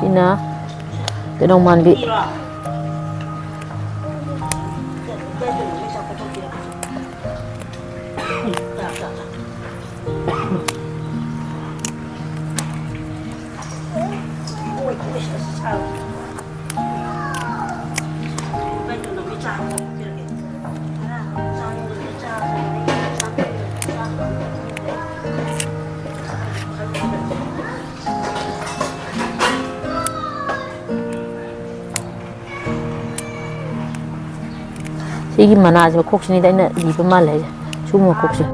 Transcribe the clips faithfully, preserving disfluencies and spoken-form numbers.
ꯁꯤꯅ ꯇꯦꯅꯧ ꯃꯥꯟꯕꯤ꯫ ꯁꯤꯒꯤ ꯃꯅꯥꯁꯦ ꯃꯈꯣꯛꯁꯤꯅꯤꯗ ꯑꯩꯅ ꯂꯤꯕ ꯃꯥꯜꯂꯦ ꯍꯥꯏꯁꯦ꯫ ꯁꯤꯒꯨꯝꯕ ꯃꯈꯣꯛꯁꯦ꯫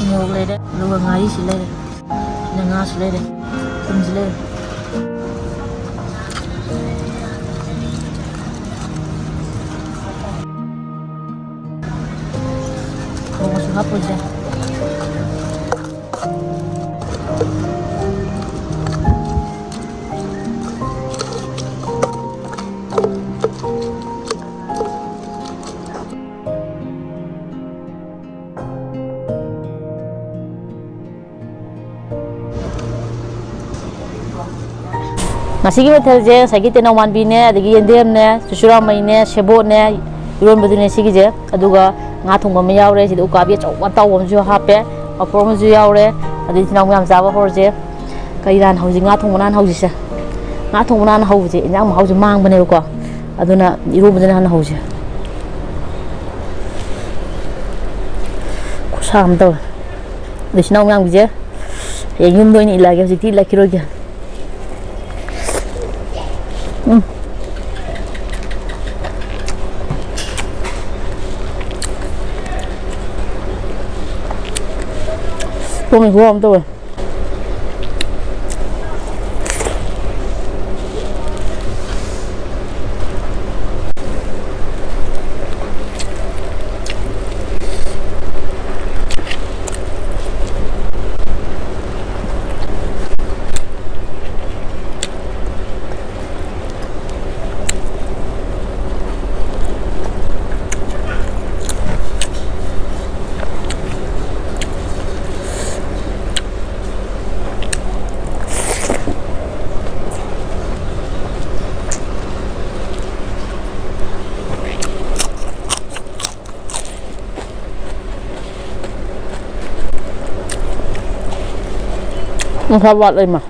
ꯃꯣꯔꯣꯛ ꯂꯩꯔꯦ, ꯑꯗꯨꯒ ꯉꯥꯔꯤꯁꯤ ꯂꯩꯔꯦ, ꯁꯤꯅ ꯉꯥꯁꯨ ꯂꯩꯔꯦ, ꯊꯨꯝꯁꯨ ꯂꯩꯔꯦ꯫ ꯃꯣꯔꯣꯛꯁꯨ ꯍꯥꯞꯄꯣꯏꯁꯦ꯫ ꯉꯁꯤꯒꯤ ꯃꯊꯦꯜꯁꯦ ꯉꯁꯥꯏꯒꯤ ꯇꯦꯅꯧ ꯃꯥꯟꯕꯤꯅꯦ, ꯑꯗꯒꯤ ꯌꯦꯟꯗꯦꯝꯅꯦ, ꯆꯨꯔꯆꯨꯔꯥꯃꯩꯅꯦ, ꯁꯦꯕꯣꯠꯅꯦ, ꯏꯔꯣꯟꯕꯗꯨꯅꯦ ꯁꯤꯒꯤꯁꯦ꯫ ꯑꯗꯨꯒ ꯉꯥ ꯊꯣꯡꯕ ꯑꯃ ꯌꯥꯎꯔꯦ꯫ ꯁꯤꯗ ꯎꯀꯥꯕꯤ ꯑꯆꯧꯕ ꯑꯇꯥꯎꯕ ꯑꯃꯁꯨ ꯍꯥꯞꯄꯦ, ꯄꯥꯐꯣꯔ ꯑꯃꯁꯨ ꯌꯥꯎꯔꯦ꯫ ꯑꯗꯨ ꯏꯆꯤꯟ ꯏꯅꯥꯎ ꯃꯌꯥꯝ ꯆꯥꯕ ꯍꯧꯔꯁꯦ꯫ ꯀꯔꯤꯅ ꯍꯥꯟꯅ ꯍꯧꯁꯤ? ꯉꯥ ꯊꯣꯡꯕꯅ ꯍꯥꯟꯅ ꯍꯧꯁꯤꯁꯦ꯫ ꯉꯥ ꯊꯣꯡꯕꯅ ꯍꯥꯟꯅ ꯍꯧꯕꯁꯦ ꯏꯟꯖꯥꯡ ꯃꯍꯥꯎꯁꯦ ꯃꯥꯡꯕꯅꯦꯕꯀꯣ꯫ ꯑꯗꯨꯅ ꯏꯔꯣꯟꯕꯗꯨꯅ ꯍꯥꯟꯅ ꯍꯧꯁꯦ꯫ ꯈꯨꯠꯁꯥ ꯑꯃ ꯇꯧꯔꯦ꯫ ꯑꯗꯨ ꯏꯆꯤꯟ ꯏꯅꯥꯎ ꯃꯌꯥꯝꯒꯤꯁꯦ ꯍꯌꯦꯡ ꯌꯨꯝꯗ ꯑꯣꯏꯅ ꯏꯜꯂꯛꯑꯒꯦ, ꯍꯧꯖꯤꯛꯇꯤ ꯏꯜꯂꯛꯈꯤꯔꯣꯏꯒꯦ꯫ ꯎꯝ꯫ ꯁꯣꯝꯒꯤ ꯈꯨꯍꯥꯎ ꯑꯃ ꯇꯧꯋꯦ꯫ ꯈꯔ ꯋꯥꯠꯂꯦ ꯏꯃꯥ꯫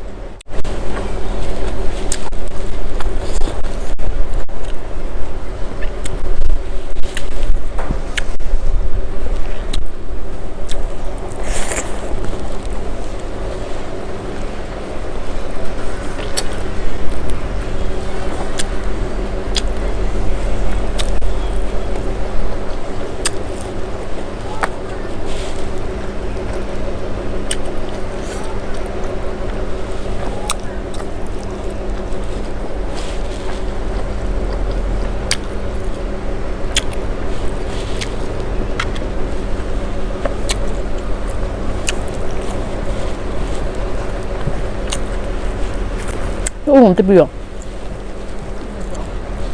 ꯎ, ꯑꯝꯇ ꯄꯤꯌꯣ꯫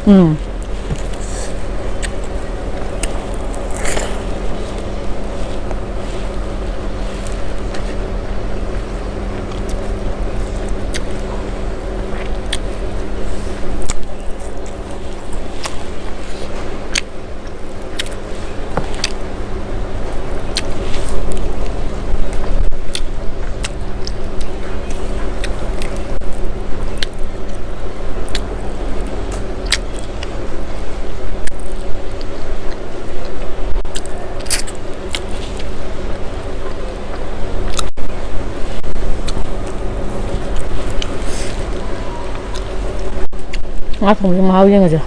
ꯎꯝ꯫ ꯉꯥ ꯊꯣꯡꯕꯁꯦ ꯃꯍꯥꯎ ꯌꯦꯡꯉꯁꯦ꯫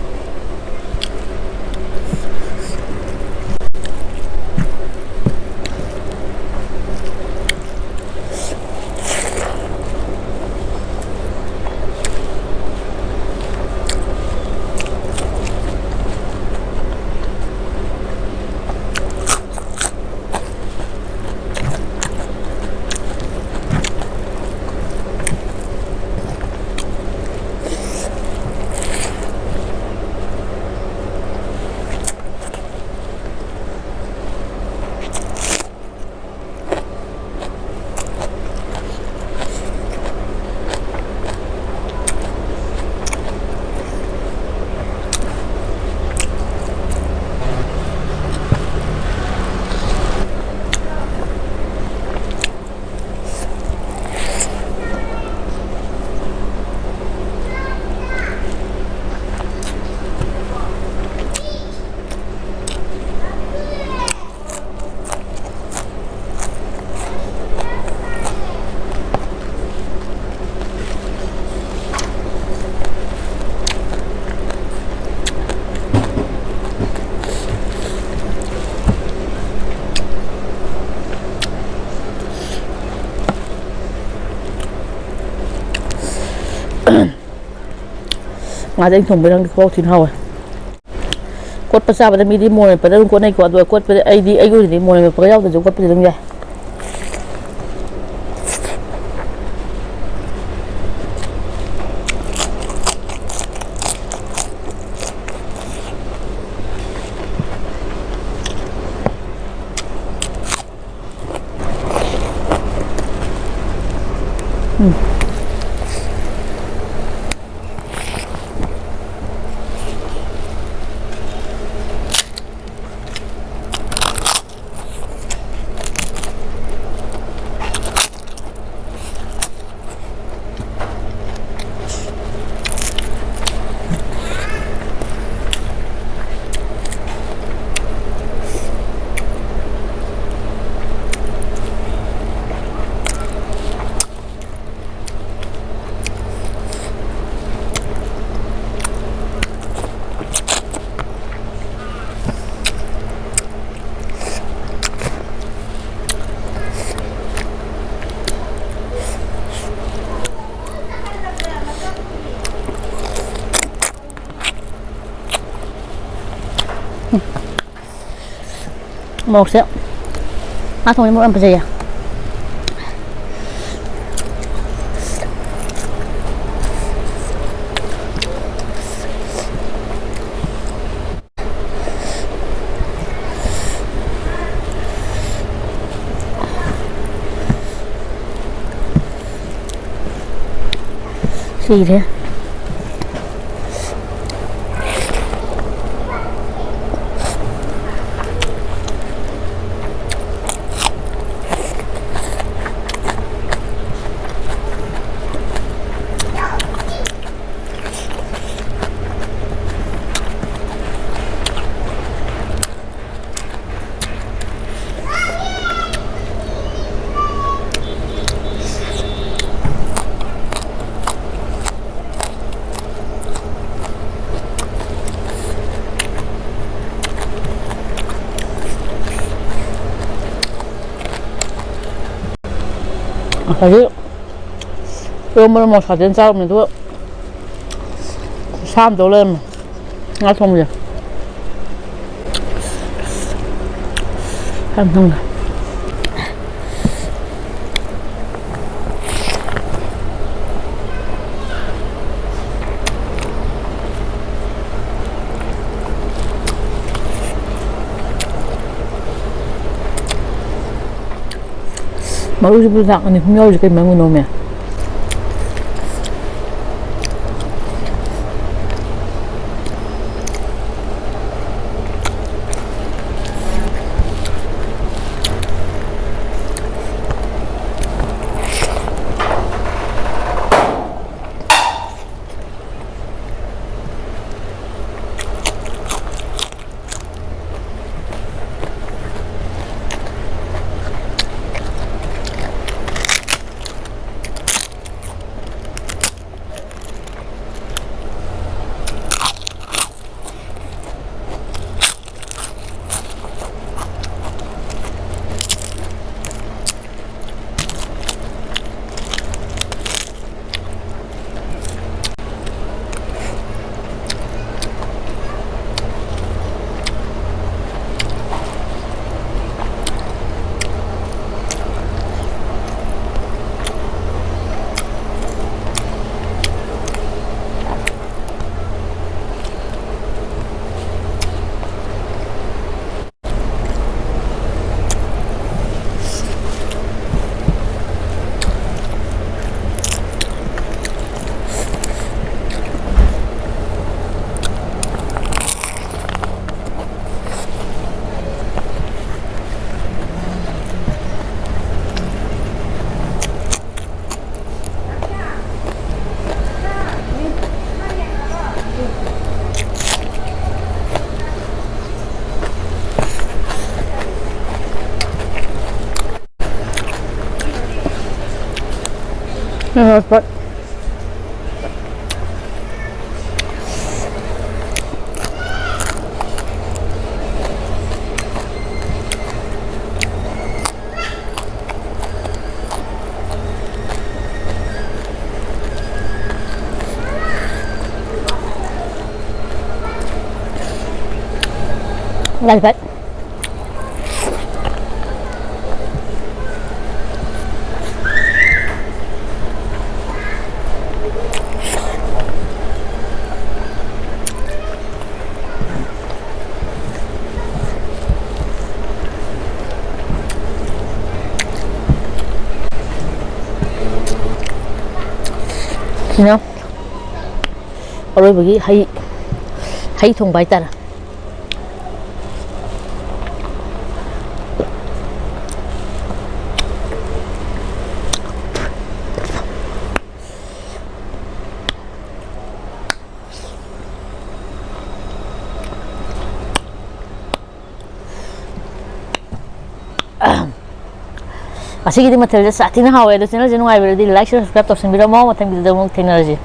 ꯉꯥꯗꯩ ꯊꯣꯡꯕ ꯅꯪꯗꯤ ꯈꯨꯍꯥꯎ ꯊꯤꯅ ꯍꯥꯎꯋꯦ꯫ ꯀꯣꯠꯄ ꯆꯥꯕꯗ ꯃꯤꯗꯤ ꯃꯣꯔꯣꯛ ꯃꯦꯠꯄꯗ ꯑꯗꯨꯝ ꯀꯣꯠꯅꯩꯀꯣ, ꯑꯗꯨꯒ ꯀꯣꯠꯄꯗ ꯑꯩꯗꯤ ꯑꯩꯒꯤ ꯑꯣꯏꯅꯗꯤ ꯃꯣꯔꯣꯛ ꯃꯦꯠꯄꯒ ꯌꯥꯎꯗ꯭ꯔꯁꯨ ꯀꯣꯠꯄꯁꯨ ꯑꯗꯨꯝ ꯌꯥꯏ꯫ ꯃꯣꯔꯣꯛꯁꯦ ꯉꯥ ꯊꯣꯡꯕꯗꯤ ꯃꯣꯔꯣꯛ ꯌꯥꯝ ꯐꯖꯩꯌꯦ꯫ ꯁꯤꯔꯦ꯫ ꯉꯁꯥꯏꯒꯤ ꯏꯔꯣꯝꯕꯗ ꯃꯣꯔꯣꯛ ꯁꯥꯗꯦꯅ ꯆꯥꯔꯨꯕꯅꯦ, ꯑꯗꯨꯒ ꯈꯨꯠꯁꯥ ꯑꯃ ꯇꯧ ꯂꯩꯔꯝꯃꯦ꯫ ꯉꯥ ꯊꯣꯡꯕꯁꯦ ꯌꯥꯝ ꯊꯨꯝꯃꯦ꯫ ꯃꯔꯨꯁꯤꯕꯨ ꯆꯥꯛ ꯑꯅꯤ ꯑꯍꯨꯝ ꯌꯥꯎꯔꯤꯁꯦ ꯀꯩ ꯃꯔꯝꯒꯤꯅꯣꯃꯦ? ꯎꯝ, ꯍꯣꯏ꯫ ꯂꯥꯏꯕꯛ꯫ ꯁꯤꯅ ꯑꯔꯣꯏꯕꯒꯤ ꯍꯩ, ꯍꯩ ꯊꯣꯡꯕ ꯍꯥꯏꯇꯥꯔꯦ꯫ ꯉꯁꯤꯒꯤꯗꯤ ꯃꯊꯦꯜꯁꯦ ꯁꯥꯊꯤꯅ ꯍꯥꯎꯋꯦ꯫ ꯑꯗꯣ ꯆꯦꯅꯦꯜꯁꯦ ꯅꯨꯡꯉꯥꯏꯕꯤꯔꯗꯤ like, share, subscribe ꯇꯧꯁꯤꯟꯕꯤꯔꯝꯃꯣ꯫ ꯃꯊꯪ ꯚꯤꯗꯤꯑꯣꯗ ꯑꯃꯨꯛ ꯊꯦꯡꯅꯔꯁꯤ꯫